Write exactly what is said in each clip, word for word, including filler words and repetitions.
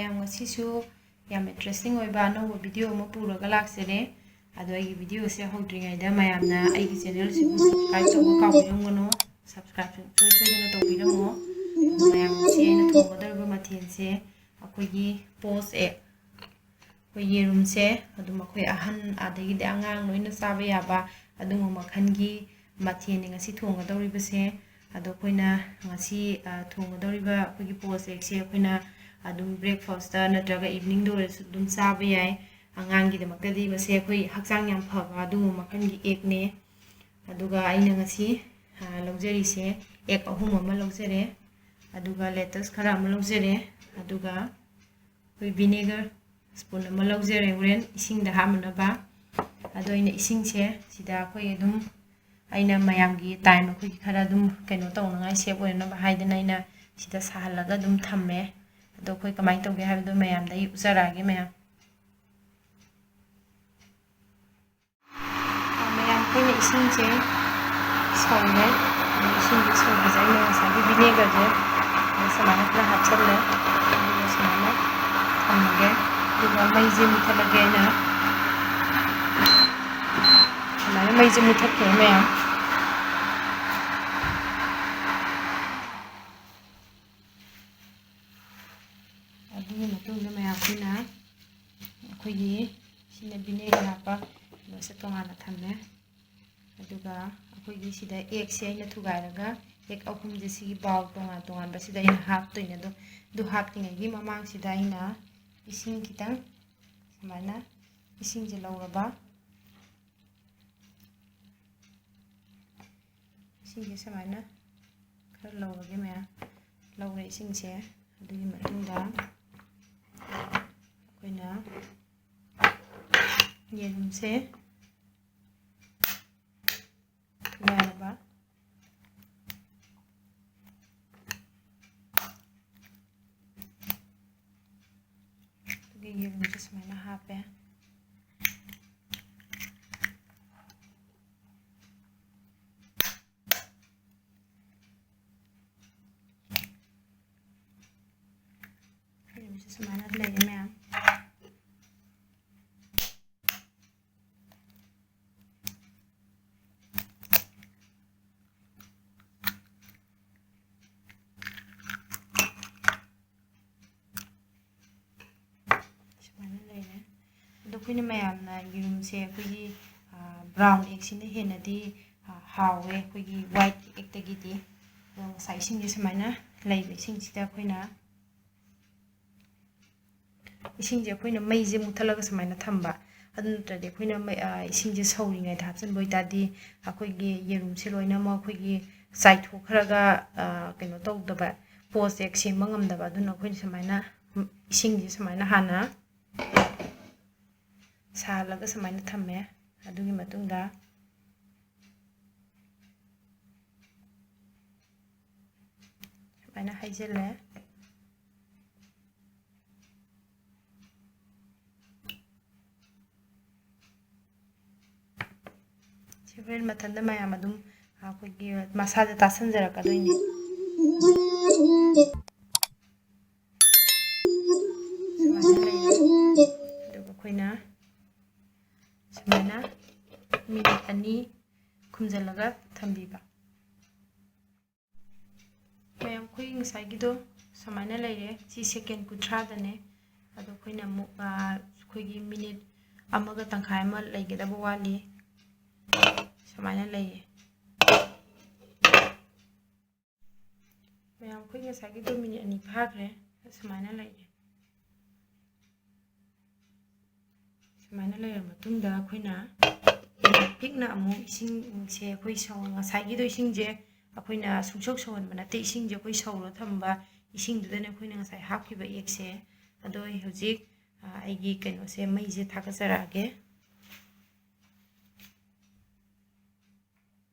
ꯃꯌꯥꯝ, ꯉꯁꯤꯁꯨ ꯌꯥꯝ interesting ꯑꯣꯏꯕ ꯑꯅꯧꯕ video ꯑꯃ ꯄꯨꯔꯒ ꯂꯥꯛꯆꯔꯦ꯫ ꯑꯗꯣ ꯑꯩꯒꯤ videoꯁꯦ ꯍꯧꯗ꯭ꯔꯤꯉꯩꯗ ꯃꯌꯥꯝꯅ ꯑꯩꯒꯤ channelꯁꯤꯕꯨ subscribe ꯇꯧꯕ ꯀꯥꯎꯕꯤꯔꯝꯒꯅꯨ꯫ Subscribe ꯁꯨꯡꯁꯣꯏ ꯁꯣꯏꯗꯅ ꯇꯧꯕꯤꯔꯝꯃꯣ꯫ ꯑꯗꯣ ꯃꯌꯥꯝ, ꯉꯁꯤ ꯑꯩꯅ ꯊꯣꯡꯒꯗꯧꯔꯤꯕ ꯃꯊꯦꯜꯁꯦ ꯑꯩꯈꯣꯏꯒꯤ poached egg, ꯑꯩꯈꯣꯏ ꯌꯦꯔꯨꯝꯁꯦ ꯑꯗꯨꯝ ꯑꯩꯈꯣꯏ ꯑꯍꯟ ꯑꯗꯒꯤꯗꯤ ꯑꯉꯥꯡ ꯂꯣꯏꯅ ꯆꯥꯕ ꯌꯥꯕ ꯑꯗꯨꯒꯨꯝꯕ ꯃꯈꯜꯒꯤ ꯃꯊꯦꯜꯅꯤ ꯉꯁꯤ ꯊꯣꯡꯒꯗꯧꯔꯤꯕꯁꯦ꯫ ꯑꯗꯣ ꯑꯩꯈꯣꯏꯅ ꯉꯁꯤ, ꯑ, ꯊꯣꯡꯒꯗꯧꯔꯤꯕ ꯑꯩꯈꯣꯏꯒꯤ poached eggꯁꯦ ꯑꯩꯈꯣꯏꯅ ꯑꯗꯨꯝ breakfastꯇ ꯅꯠꯇ꯭ꯔꯒ eveningꯗ ꯑꯣꯏꯔꯁꯨ ꯑꯗꯨꯝ ꯆꯥꯕ ꯌꯥꯏ꯫ ꯑꯉꯥꯡꯒꯤꯗꯃꯛꯇꯗꯤ ꯃꯁꯦ ꯑꯩꯈꯣꯏ ꯍꯛꯆꯥꯡ ꯌꯥꯝ ꯐꯕ ꯑꯗꯨꯒꯨꯝꯕ ꯃꯈꯜꯒꯤ eggꯅꯦ꯫ ꯑꯗꯨꯒ ꯑꯩꯅ ꯉꯁꯤ, ꯑ, ꯂꯧꯖꯔꯤꯁꯦ egg ꯑꯍꯨꯝ ꯑꯃ ꯂꯧꯖꯔꯦ, ꯑꯗꯨꯒ lettuce ꯈꯔ ꯑꯃ ꯂꯧꯖꯔꯦ, ꯑꯗꯨꯒ ꯑꯩꯈꯣꯏ vinegar spoon ꯑꯃ ꯂꯧꯖꯔꯦ, ꯍꯣꯔꯦꯟ ꯏꯁꯤꯡꯗ ꯍꯥꯞꯅꯅꯕ꯫ ꯑꯗꯣ ꯑꯩꯅ ꯏꯁꯤꯡꯁꯦ ꯁꯤꯗ ꯑꯩꯈꯣꯏ ꯑꯗꯨꯝ, ꯑꯩꯅ ꯃꯌꯥꯝꯒꯤ time ꯑꯩꯈꯣꯏꯒꯤ ꯈꯔ ꯑꯗꯨꯝ ꯀꯩꯅꯣ ꯇꯧꯅꯉꯥꯏ, save ꯑꯣꯏꯅꯕ ꯍꯥꯏꯗꯅ ꯑꯩꯅ ꯁꯤꯗ ꯁꯥꯍꯜꯂꯒ ꯑꯗꯨꯝ ꯊꯝꯃꯦ꯫ ꯑꯗꯣ ꯑꯩꯈꯣꯏ ꯀꯃꯥꯏꯅ ꯇꯧꯒꯦ ꯍꯥꯏꯕꯗꯣ ꯃꯌꯥꯝꯗ ꯑꯩ ꯎꯠꯆꯔꯛꯑꯒꯦ ꯃꯌꯥꯝ꯫ ꯑ, ꯃꯌꯥꯝ, ꯑꯩꯈꯣꯏꯅ ꯏꯁꯤꯡꯁꯦ ꯁꯧꯔꯦ꯫ ꯑꯗꯣ ꯏꯁꯤꯡꯁꯦ ꯁꯧꯕꯁꯦ ꯑꯩꯅ ꯉꯁꯥꯏꯒꯤ vinegarꯁꯦ ꯑꯗ ꯁꯨꯃꯥꯏꯅ ꯈꯔ ꯍꯥꯞꯆꯜꯂꯦ꯫ ꯑꯗꯨꯒ ꯁꯨꯃꯥꯏꯅ ꯊꯝꯃꯒꯦ꯫ ꯑꯗꯨꯒ ꯃꯩꯁꯦ ꯃꯨꯊꯠꯂꯒꯦ ꯑꯩꯅ꯫ ꯁꯨꯃꯥꯏꯅ ꯃꯩꯁꯦ ꯃꯨꯊꯠꯈ꯭ꯔꯦ ꯃꯌꯥꯝ꯫ ꯑꯗꯨꯒꯤ ꯃꯇꯨꯡꯗ ꯃꯌꯥꯝ, ꯑꯩꯈꯣꯏꯅ ꯑꯩꯈꯣꯏꯒꯤ ꯁꯤꯅ vinegar ꯍꯥꯞꯄ ꯀꯩꯅꯣꯁꯦ ꯇꯣꯉꯥꯟꯅ ꯊꯝꯃꯦ꯫ ꯑꯗꯨꯒ ꯑꯩꯈꯣꯏꯒꯤ ꯁꯤꯗ eggꯁꯦ ꯑꯩꯅ ꯊꯨꯒꯥꯏꯔꯒ egg ꯑꯍꯨꯝꯁꯦ ꯁꯤꯒꯤ bowl ꯇꯣꯉꯥꯟ ꯇꯣꯉꯥꯟꯕꯁꯤꯗ ꯑꯩꯅ ꯍꯥꯞꯇꯣꯏꯅꯦ꯫ ꯑꯗꯣ ꯑꯗꯨ ꯍꯥꯞꯇ꯭ꯔꯤꯉꯩꯒꯤ ꯃꯃꯥꯡꯁꯤꯗ ꯑꯩꯅ ꯏꯁꯤꯡ ꯈꯤꯇꯪ ꯁꯨꯃꯥꯏꯅ ꯏꯁꯤꯡꯁꯦ ꯂꯧꯔꯕ, ꯏꯁꯤꯡꯁꯦ ꯁꯨꯃꯥꯏꯅ ꯈꯔ ꯂꯧꯔꯒꯦ ꯃꯌꯥꯝ꯫ ꯂꯧꯔꯦ ꯏꯁꯤꯡꯁꯦ꯫ ꯑꯗꯨꯒꯤ ꯃꯇꯨꯡꯗ ꯑꯩꯈꯣꯏꯅ ꯌꯦꯔꯨꯝꯁꯦ ꯊꯨꯒꯥꯏꯔꯕ, ꯑꯗꯨꯒ ꯌꯦꯔꯨꯝꯁꯦ ꯁꯨꯃꯥꯏꯅ ꯍꯥꯞꯄꯦ꯫ ꯌꯦꯔꯨꯝꯁꯦ ꯁꯨꯃꯥꯏꯅ ꯑꯩꯈꯣꯏꯅ ꯃꯌꯥꯝꯅ ꯌꯦꯔꯨꯝꯁꯦ ꯑꯩꯈꯣꯏꯒꯤ, ꯑ, brown eggꯁꯤꯅ ꯍꯦꯟꯅꯗꯤ, ꯑ, ꯍꯥꯎꯋꯦ ꯑꯩꯈꯣꯏꯒꯤ white eggꯇꯒꯤꯗꯤ꯫ ꯑꯗꯣ ꯉꯁꯥꯏ ꯏꯁꯤꯡꯁꯦ ꯁꯨꯃꯥꯏꯅ ꯂꯩꯕ ꯏꯁꯤꯡꯁꯤꯗ ꯑꯩꯈꯣꯏꯅ, ꯏꯁꯤꯡꯁꯦ ꯑꯩꯈꯣꯏꯅ ꯃꯩꯁꯦ ꯃꯨꯠꯊꯠꯂꯒ ꯁꯨꯃꯥꯏꯅ ꯊꯝꯕ꯫ ꯑꯗꯨ ꯅꯠꯇ꯭ꯔꯗꯤ ꯑꯩꯈꯣꯏꯅ ꯃꯩ, ꯑ, ꯏꯁꯤꯡꯁꯦ ꯁꯧꯔꯤꯉꯩꯗ ꯍꯥꯞꯆꯤꯟꯕ ꯑꯣꯏꯇꯥꯔꯗꯤ ꯑꯩꯈꯣꯏꯒꯤ ꯌꯦꯔꯨꯝꯁꯦ ꯂꯣꯏꯅꯃꯛ ꯑꯩꯈꯣꯏꯒꯤ ꯆꯥꯏꯊꯣꯛꯈ꯭ꯔꯒ, ꯑ, ꯀꯩꯅꯣ ꯇꯧꯗꯕ, ꯄꯣꯁ ꯑꯦꯒ ꯁꯦꯝꯕ ꯉꯝꯗꯕ꯫ ꯑꯗꯨꯅ ꯑꯩꯈꯣꯏꯅ ꯁꯨꯃꯥꯏꯅ, ꯎꯝ, ꯏꯁꯤꯡꯁꯦ ꯁꯨꯃꯥꯏꯅ ꯍꯥꯟꯅ ꯁꯥꯍꯜꯂꯒ ꯁꯨꯃꯥꯏꯅ ꯊꯝꯃꯦ꯫ ꯑꯗꯨꯒꯤ ꯃꯇꯨꯡꯗ ꯁꯨꯃꯥꯏꯅ ꯍꯩꯖꯤꯜꯂꯦ꯫ ꯁꯤ ꯍꯣꯔꯦꯟ ꯃꯊꯟꯇ ꯃꯌꯥꯝ ꯑꯗꯨꯝ ꯑꯩꯈꯣꯏꯒꯤ ꯃꯁꯥꯗ ꯇꯥꯁꯟꯖꯔꯛꯀꯗꯣꯏꯅꯤ꯫ ꯁꯨꯃꯥꯏꯅ ꯂꯩꯔꯦ꯫ ꯑꯗꯨꯒ ꯑꯩꯈꯣꯏꯅ ꯁꯨꯃꯥꯏꯅ ꯃꯤꯅꯤꯠ ꯑꯅꯤ ꯈꯨꯝꯖꯤꯜꯂꯒ ꯊꯝꯕꯤꯕ꯫ ꯃꯌꯥꯝ, ꯑꯩꯈꯣꯏ ꯉꯁꯥꯏꯒꯤꯗꯣ ꯁꯨꯃꯥꯏꯅ ꯂꯩꯔꯦ꯫ ꯁꯤ ꯁꯦꯀꯦꯟ ꯀꯨꯟꯊ꯭ꯔꯥꯗꯅꯦ꯫ ꯑꯗꯣ ꯑꯩꯈꯣꯏꯅ ꯑꯃꯨꯛ, ꯑ, ꯑꯩꯈꯣꯏꯒꯤ ꯃꯤꯅꯤꯠ ꯑꯃꯒ ꯇꯪꯈꯥꯏ ꯑꯃ ꯂꯩꯒꯗꯕ ꯋꯥꯠꯂꯤ꯫ ꯁꯨꯃꯥꯏꯅ ꯂꯩꯌꯦ꯫ ꯃꯌꯥꯝ, ꯑꯩꯈꯣꯏ ꯉꯁꯥꯏꯒꯤꯗꯣ ꯃꯤꯅꯤꯠ ꯑꯅꯤ ꯐꯥꯈ꯭ꯔꯦ꯫ ꯁꯨꯃꯥꯏꯅ ꯂꯩꯔꯦ꯫ ꯁꯨꯃꯥꯏꯅ ꯂꯩꯔꯕ ꯃꯇꯨꯡꯗ ꯑꯩꯈꯣꯏꯅ ꯄꯤꯛꯅ ꯑꯃꯨꯛ ꯏꯁꯤꯡꯁꯦ ꯑꯩꯈꯣꯏ ꯁꯧ-, ꯉꯁꯥꯏꯒꯤꯗꯣ ꯏꯁꯤꯡꯁꯦ ꯑꯩꯈꯣꯏꯅ ꯁꯨꯡꯁꯧ ꯁꯧꯍꯟꯕ ꯅꯠꯇꯦ, ꯏꯁꯤꯡꯁꯦ ꯑꯩꯈꯣꯏ ꯁꯧꯔ ꯊꯝꯕ ꯏꯁꯤꯡꯗꯨꯗꯅꯦ ꯑꯩꯈꯣꯏꯅ ꯉꯁꯥꯏ ꯍꯥꯞꯈꯤꯕ ꯑꯦꯒꯁꯦ꯫ ꯑꯗꯣ ꯑꯩ ꯍꯧꯖꯤꯛ, ꯑ, ꯑꯩꯒꯤ ꯀꯩꯅꯣꯁꯦ, ꯃꯩꯁꯦ ꯊꯥꯒꯠꯆꯔꯛꯑꯒꯦ꯫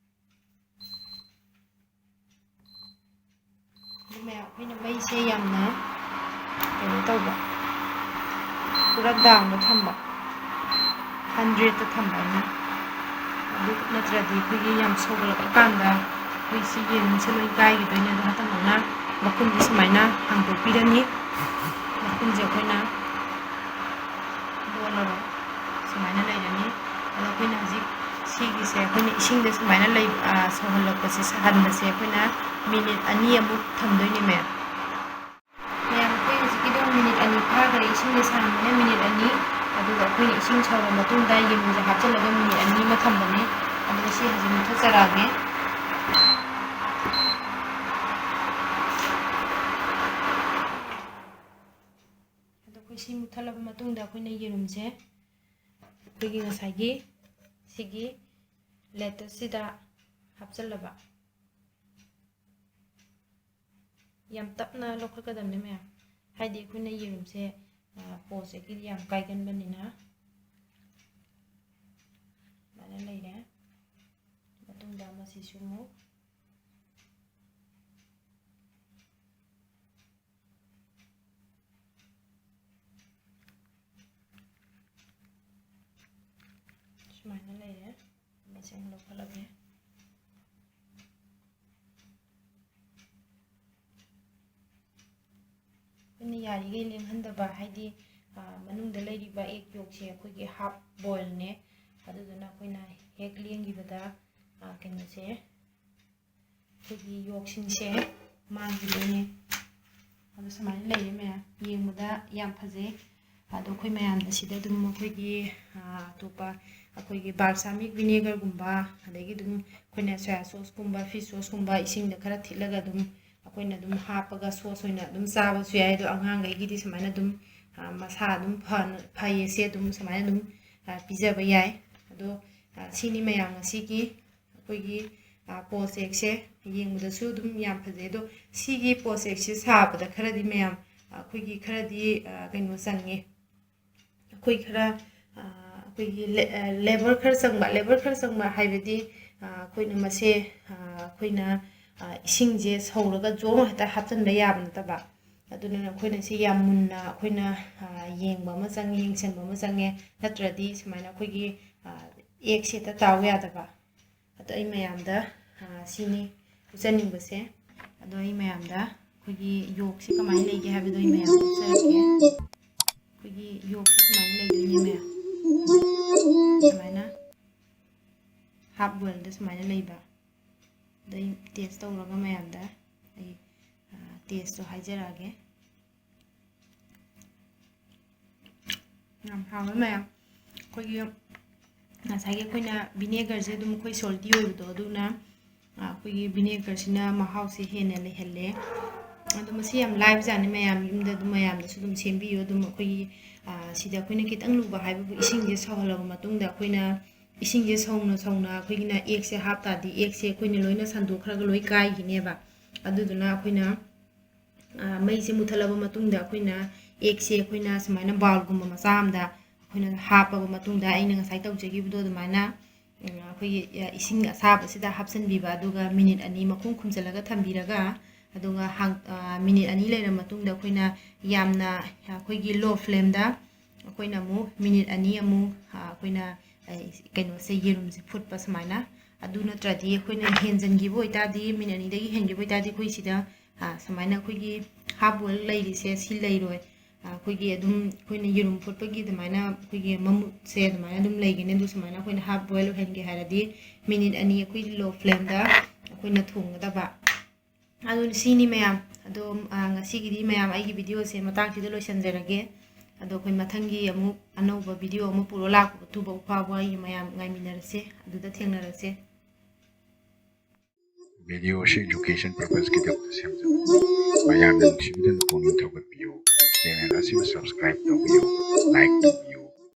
ꯑꯗꯨ ꯃꯌꯥꯝ, ꯑꯩꯈꯣꯏꯅ ꯃꯩꯁꯦ ꯌꯥꯝꯅ ꯀꯩꯅꯣ ꯇꯧꯕ, ꯄꯨꯔꯥ ꯗꯥꯎꯟꯗ ꯊꯝꯕ, ꯍꯟꯗ꯭ꯔꯦꯠꯇ ꯊꯝꯕ ꯑꯩꯅ꯫ ꯑꯗꯨ ꯅꯠꯇ꯭ꯔꯗꯤ ꯑꯩꯈꯣꯏꯒꯤ ꯌꯥꯝ ꯁꯧꯒꯠꯂꯛꯄ ꯀꯥꯟꯗ ꯑꯩꯈꯣꯏ ꯁꯤ ꯌꯦꯔꯨꯝꯁꯦ ꯂꯣꯏ ꯀꯥꯏꯈꯤꯗꯣꯏꯅꯦ꯫ ꯑꯗꯣ ꯍꯟꯗꯛ ꯑꯃꯨꯛꯅ ꯃꯈꯨꯝꯁꯦ ꯁꯨꯃꯥꯏꯅ ꯍꯥꯡꯗꯣꯛꯄꯤꯔꯅꯤ꯫ ꯃꯈꯨꯝꯁꯦ ꯑꯩꯈꯣꯏꯅ ꯂꯣꯜꯂꯔꯣꯏ, ꯁꯨꯃꯥꯏꯅ ꯂꯩꯔꯅꯤ꯫ ꯑꯗꯣ ꯑꯩꯈꯣꯏꯅ ꯍꯧꯖꯤꯛ ꯁꯤꯒꯤꯁꯦ ꯑꯩꯈꯣꯏꯅ ꯏꯁꯤꯡꯗ ꯁꯨꯃꯥꯏꯅ ꯂꯩ-, ꯑ, ꯁꯧꯍꯜꯂꯛꯄꯁꯦ, ꯁꯥꯍꯟꯕꯁꯦ ꯑꯩꯈꯣꯏꯅ ꯃꯤꯅꯤꯠ ꯑꯅꯤ ꯑꯃꯨꯛ ꯊꯝꯗꯣꯏꯅꯦ ꯃꯌꯥꯝ꯫ ꯃꯌꯥꯝ, ꯑꯩꯈꯣꯏ ꯍꯧꯖꯤꯛꯀꯤꯗꯣ ꯃꯤꯅꯤꯠ ꯑꯅꯤ ꯐꯥꯈꯔꯦ, ꯏꯁꯤꯡꯗ ꯁꯥꯍꯟꯕꯅ ꯃꯤꯅꯤꯠ ꯑꯅꯤ꯫ ꯑꯗꯨꯒ ꯑꯩꯈꯣꯏꯅ ꯏꯁꯤꯡ ꯁꯧꯔ ꯃꯇꯨꯡꯗ ꯌꯦꯔꯨꯝꯁꯦ ꯍꯥꯞꯆꯤꯜꯂꯒ ꯃꯤꯅꯤꯠ ꯑꯅꯤ ꯑꯃ ꯊꯝꯕꯅꯦ꯫ ꯑꯗꯨꯒ ꯁꯤ ꯍꯧꯖꯤꯛ ꯃꯨꯊꯠꯆꯔꯛꯑꯒꯦ꯫ ꯑꯗꯣ ꯑꯩꯈꯣꯏ ꯁꯤ ꯃꯨꯠꯊꯠꯂꯕ ꯃꯇꯨꯡꯗ ꯑꯩꯈꯣꯏꯅ ꯌꯦꯔꯨꯝꯁꯦ ꯑꯩꯈꯣꯏꯒꯤ ꯉꯁꯥꯏꯒꯤ ꯁꯤꯒꯤ ꯂꯦꯇꯁꯁꯤꯗ ꯍꯥꯞꯆꯤꯜꯂꯕ꯫ ꯌꯥꯝ ꯇꯞꯅ ꯂꯧꯈꯠꯀꯗꯕꯅꯤ ꯃꯌꯥꯝ, ꯍꯥꯏꯗꯤ ꯑꯩꯈꯣꯏꯅ ꯌꯦꯔꯨꯝꯁꯦ ꯄꯣꯁ ꯑꯦꯛꯀꯤꯗꯤ ꯌꯥꯝ ꯀꯥꯏꯒꯟꯕꯅꯤꯅ꯫ ꯑꯗꯨꯃꯥꯏꯅ ꯂꯩꯔꯦ꯫ ꯃꯇꯨꯡꯗ ꯃꯁꯤꯁꯨ ꯑꯃꯨꯛ ꯁꯨꯃꯥꯏꯅ ꯂꯩꯔꯦ꯫ ꯃꯁꯤꯡ ꯂꯧꯈꯠꯂꯒꯦ꯫ ꯑꯩꯈꯣꯏꯅ ꯌꯥꯔꯤꯈꯩ ꯂꯦꯡꯍꯟꯗꯕ, ꯍꯥꯏꯗꯤ ꯃꯅꯨꯡꯗ ꯂꯩꯔꯤꯕ ꯑꯦꯛ ꯌꯣꯛꯁꯦ ꯑꯩꯈꯣꯏꯒꯤ ꯍꯥꯐ ꯕꯣꯏꯜꯅꯦ꯫ ꯑꯗꯨꯗꯨꯅ ꯑꯩꯈꯣꯏꯅ ꯍꯦꯛ ꯂꯦꯡꯈꯤꯕꯗ ꯀꯩꯅꯣꯁꯦ, ꯑꯩꯈꯣꯏꯒꯤ ꯌꯣꯛꯁꯤꯡꯁꯦ ꯃꯥꯡꯈꯤꯗꯣꯏꯅꯦ꯫ ꯑꯗꯣ ꯁꯨꯃꯥꯏꯅ ꯂꯩꯔꯦ ꯃꯌꯥꯝ, ꯌꯦꯡꯕꯗ ꯌꯥꯝ ꯐꯖꯩ꯫ ꯑꯗꯣ ꯑꯩꯈꯣꯏ ꯃꯌꯥꯝꯅ ꯁꯤꯗ ꯑꯗꯨꯝ ꯑꯩꯈꯣꯏꯒꯤ ꯑꯇꯣꯞꯄ ꯑꯩꯈꯣꯏꯒꯤ ꯕꯥꯜꯁꯥꯃꯤꯛ ꯚꯤꯅꯦꯒꯔꯒꯨꯝꯕ, ꯑꯗꯒꯤ ꯑꯗꯨꯝ ꯑꯩꯈꯣꯏꯅ ꯁꯣꯌꯥ ꯁꯣꯁꯀꯨꯝꯕ, ꯐꯤꯁ ꯁꯣꯁꯀꯨꯝꯕ ꯏꯁꯤꯡꯗ ꯈꯔ ꯊꯤꯠꯂꯒ ꯑꯗꯨꯝ ꯑꯩꯈꯣꯏꯅ ꯑꯗꯨꯝ ꯍꯥꯞꯄꯒ ꯁꯣꯁ ꯑꯣꯏꯅ ꯑꯗꯨꯝ ꯆꯥꯕꯁꯨ ꯌꯥꯏ꯫ ꯑꯗꯣ ꯑꯉꯥꯡꯈꯩꯒꯤꯗꯤ ꯁꯨꯃꯥꯏꯅ ꯑꯗꯨꯝ ꯃꯁꯥ ꯑꯗꯨꯝ ꯐꯅ ꯐꯩꯌꯦꯁꯦ ꯑꯗꯨꯝ ꯁꯨꯃꯥꯏꯅ ꯑꯗꯨꯝ ꯄꯤꯖꯕ ꯌꯥꯏ꯫ ꯑꯗꯣ ꯁꯤꯅꯤ ꯃꯌꯥꯝ ꯉꯁꯤꯒꯤ ꯑꯩꯈꯣꯏꯒꯤ ꯄꯣꯁ ꯑꯦꯛꯁꯦ꯫ ꯌꯦꯡꯕꯗꯁꯨ ꯑꯗꯨꯝ ꯌꯥꯝ ꯐꯖꯩ꯫ ꯑꯗꯣ ꯁꯤꯒꯤ ꯄꯣꯁ ꯑꯦꯛꯁꯦ ꯁꯥꯕꯗ ꯈꯔꯗꯤ ꯃꯌꯥꯝ ꯑꯩꯈꯣꯏꯒꯤ ꯈꯔꯗꯤ ꯀꯩꯅꯣ ꯆꯪꯉꯦ꯫ ꯑꯩꯈꯣꯏ ꯈꯔ ꯑꯩꯈꯣꯏꯒꯤ ꯂꯦꯕꯔ ꯈꯔ ꯆꯪꯕ, ꯂꯦꯕꯔ ꯈꯔ ꯆꯪꯕ ꯍꯥꯏꯕꯗꯤ ꯑꯩꯈꯣꯏꯅ ꯃꯁꯦ ꯑꯩꯈꯣꯏꯅ ꯏꯁꯤꯡꯁꯦ ꯁꯧꯔꯒ ꯖꯣꯝ ꯍꯦꯛꯇ ꯍꯥꯞꯆꯤꯟꯕ ꯌꯥꯕ ꯅꯠꯇꯕ꯫ ꯑꯗꯨꯅ ꯑꯩꯈꯣꯏꯅ ꯁꯤ ꯌꯥꯝ ꯃꯨꯟꯅ ꯑꯩꯈꯣꯏꯅ ꯌꯦꯡꯕ ꯑꯃ ꯆꯪꯉꯦ, ꯌꯦꯡꯁꯤꯟꯕ ꯑꯃ ꯆꯪꯉꯦ꯫ ꯅꯠꯇ꯭ꯔꯗꯤ ꯁꯨꯃꯥꯏꯅ ꯑꯩꯈꯣꯏꯒꯤ ꯑꯦꯛꯁꯦ ꯍꯦꯛꯇ ꯇꯥꯎ ꯌꯥꯗꯕ꯫ ꯑꯗꯣ ꯑꯩ ꯃꯌꯥꯝꯗ ꯁꯤꯅꯤ ꯎꯠꯆꯅꯤꯡꯕꯁꯦ꯫ ꯑꯗꯣ ꯑꯩ ꯃꯌꯥꯝꯗ ꯑꯩꯈꯣꯏꯒꯤ ꯌꯣꯛꯁꯦ ꯀꯃꯥꯏꯅ ꯂꯩꯒꯦ ꯍꯥꯏꯕꯗꯣ ꯑꯩ ꯃꯌꯥꯝꯗ ꯎꯠꯆꯔꯛꯀꯦ꯫ ꯑꯩꯈꯣꯏꯒꯤ ꯌꯣꯛꯁꯦ ꯁꯨꯃꯥꯏꯅ ꯂꯩꯗꯣꯏꯅꯦ ꯃꯌꯥꯝ, ꯁꯨꯃꯥꯏꯅ ꯍꯥꯐ ꯕꯣꯏꯜꯗ ꯁꯨꯃꯥꯏꯅ ꯂꯩꯕ꯫ ꯑꯗꯣ ꯑꯩ ꯇꯦꯁ ꯇꯧꯔꯒ ꯃꯌꯥꯝꯗ ꯑꯩ ꯇꯦꯁꯇꯣ ꯍꯥꯏꯖꯔꯛꯑꯒꯦ꯫ ꯌꯥꯝ ꯍꯥꯎꯋꯦ ꯃꯌꯥꯝ꯫ ꯑꯩꯈꯣꯏꯒꯤ ꯉꯁꯥꯏꯒꯤ ꯑꯩꯈꯣꯏꯅ ꯚꯤꯅꯦꯒꯔꯁꯦ ꯑꯗꯨꯝ ꯑꯩꯈꯣꯏ ꯁꯣꯜꯇꯤ ꯑꯣꯏꯕꯗꯣ, ꯑꯗꯨꯅ ꯑꯩꯈꯣꯏꯒꯤ ꯚꯤꯅꯦꯒꯔꯁꯤꯅ ꯃꯍꯥꯎꯁꯦ ꯍꯦꯟꯅ ꯂꯩꯍꯜꯂꯦ꯫ ꯑꯗꯣ ꯃꯁꯤ ꯌꯥꯝ ꯂꯥꯏꯕꯖꯥꯠꯅꯤ ꯃꯌꯥꯝ, ꯌꯨꯝꯗ ꯑꯗꯨꯝ ꯃꯌꯥꯝꯅꯁꯨ ꯑꯗꯨꯝ ꯁꯦꯝꯕꯤꯌꯨ꯫ ꯑꯗꯨꯝ ꯑꯩꯈꯣꯏꯒꯤ ꯁꯤꯗ ꯑꯩꯈꯣꯏꯅ ꯈꯤꯇꯪ ꯂꯨꯕ ꯍꯥꯏꯕꯕꯨ, ꯏꯁꯤꯡꯁꯦ ꯁꯧꯍꯜꯂꯕ ꯃꯇꯨꯡꯗ ꯑꯩꯈꯣꯏꯅ ꯏꯁꯤꯡꯁꯦ ꯁꯧꯅ ꯁꯧꯅ ꯑꯩꯈꯣꯏꯒꯤꯅ ꯑꯦꯛꯁꯦ ꯍꯥꯞ ꯇꯥꯔꯗꯤ, ꯑꯦꯛꯁꯦ ꯑꯩꯈꯣꯏꯅ ꯂꯣꯏꯅ ꯁꯟꯗꯣꯛꯈ꯭ꯔꯒ ꯂꯣꯏ ꯀꯥꯏꯈꯤꯅꯦꯕ꯫ ꯑꯗꯨꯗꯨꯅ ꯑꯩꯈꯣꯏꯅ ꯃꯩꯁꯦ ꯃꯨꯠꯊꯠꯂꯕ ꯃꯇꯨꯡꯗ ꯑꯩꯈꯣꯏꯅ ꯑꯦꯛꯁꯦ ꯑꯩꯈꯣꯏꯅ ꯁꯨꯃꯥꯏꯅ ꯕꯥꯎꯜꯒꯨꯝꯕ ꯃꯆꯥ ꯑꯃꯗ ꯑꯩꯈꯣꯏꯅ ꯍꯥꯞꯄꯕ ꯃꯇꯨꯡꯗ, ꯑꯩꯅ ꯉꯁꯥꯏ ꯇꯧꯖꯈꯤꯕꯗꯣ ꯑꯗꯨꯃꯥꯏꯅ ꯑꯩꯈꯣꯏꯒꯤ ꯏꯁꯤꯡ ꯑꯁꯥꯕꯁꯤꯗ ꯍꯥꯞꯆꯤꯟꯕꯤꯕ, ꯑꯗꯨꯒ ꯃꯤꯅꯤꯠ ꯑꯅꯤ ꯃꯈꯨꯝ ꯈꯨꯝꯖꯤꯜꯂꯒ ꯊꯝꯕꯤꯔꯒ, ꯑꯗꯨꯒ ꯃꯤꯅꯤꯠ ꯑꯅꯤ ꯂꯩꯔ ꯃꯇꯨꯡꯗ ꯑꯩꯈꯣꯏꯅ ꯌꯥꯝꯅ ꯑꯩꯈꯣꯏꯒꯤ ꯂꯣ ꯐ꯭ꯂꯦꯝꯗ ꯑꯩꯈꯣꯏꯅ ꯑꯃꯨꯛ ꯃꯤꯅꯤꯠ ꯑꯅꯤ ꯑꯃꯨꯛ ꯑꯩꯈꯣꯏꯅ ꯀꯩꯅꯣꯁꯦ, ꯌꯦꯔꯨꯝꯁꯦ ꯐꯨꯠꯄ ꯁꯨꯃꯥꯏꯅ꯫ ꯑꯗꯨ ꯅꯠꯇ꯭ꯔꯗꯤ ꯑꯩꯈꯣꯏꯅ ꯍꯦꯟꯖꯟꯈꯤꯕ ꯑꯣꯏꯇꯥꯔꯗꯤ, ꯃꯤꯅꯤꯠ ꯑꯅꯤꯗꯒꯤ ꯍꯦꯟꯈꯤꯕ ꯑꯣꯏꯇꯥꯔꯗꯤ, ꯑꯩꯈꯣꯏ ꯁꯤꯗ ꯁꯨꯃꯥꯏꯅ ꯑꯩꯈꯣꯏꯒꯤ ꯍꯥꯐ ꯕꯣꯏꯜ ꯂꯩꯔꯤꯁꯦ ꯁꯤ ꯂꯩꯔꯣꯏ꯫ ꯑꯩꯈꯣꯏꯒꯤ ꯑꯗꯨꯝ ꯑꯩꯈꯣꯏꯅ ꯌꯦꯔꯨꯝ ꯐꯨꯠꯄꯒꯤ ꯑꯗꯨꯃꯥꯏꯅ ꯑꯩꯈꯣꯏꯒꯤ ꯃꯃꯨꯠꯁꯦ ꯑꯗꯨꯃꯥꯏꯅ ꯑꯗꯨꯝ ꯂꯩꯒꯅꯤ꯫ ꯑꯗꯨ ꯁꯨꯃꯥꯏꯅ ꯑꯩꯈꯣꯏꯅ ꯍꯥꯐ ꯕꯣꯏꯜ ꯑꯣꯏꯍꯟꯒꯦ ꯍꯥꯏꯔꯗꯤ ꯃꯤꯅꯤꯠ ꯑꯅꯤ ꯑꯩꯈꯣꯏ ꯂꯣ ꯐ꯭ꯂꯦꯝꯗ ꯑꯩꯈꯣꯏꯅ ꯊꯣꯡꯒꯗꯕ꯫ ꯑꯗꯨ ꯁꯤꯅꯤ ꯃꯌꯥꯝ꯫ ꯑꯗꯣ ꯉꯁꯤꯒꯤꯗꯤ ꯃꯌꯥꯝ ꯑꯩꯒꯤ ꯚꯤꯗꯤꯑꯣꯁꯦ ꯃꯇꯥꯡꯁꯤꯗ ꯂꯣꯏꯁꯤꯟꯖꯔꯒꯦ꯫ ꯑꯗꯣ ꯑꯩꯈꯣꯏ ꯃꯊꯪꯒꯤ ꯑꯃꯨꯛ ꯑꯅꯧꯕ ꯚꯤꯗꯤꯑꯣ ꯑꯃ ꯄꯨꯔ ꯂꯥꯛꯄ ꯊꯨꯕ ꯐꯥꯎꯕ ꯑꯩ ꯃꯌꯥꯝ ꯉꯥꯏꯃꯤꯟꯅꯔꯁꯦ, ꯑꯗꯨꯗ ꯊꯦꯡꯅꯔꯁꯦ꯫ ꯚꯤꯗꯤꯑꯣ ꯑꯁꯤ education purposeꯀꯤꯗꯃꯛꯇ ꯁꯦꯝꯖꯕꯅꯤ꯫ ꯃꯌꯥꯝꯅ ꯅꯨꯡꯁꯤꯕꯤꯗꯨꯅ ꯄꯨꯛꯅꯤꯡ ꯊꯧꯒꯠꯄꯤꯌꯨ꯫ Channel ꯑꯁꯤꯕꯨ subscribe ꯇꯧꯕꯤꯌꯨ, like ꯇꯧꯕꯤꯌꯨ꯫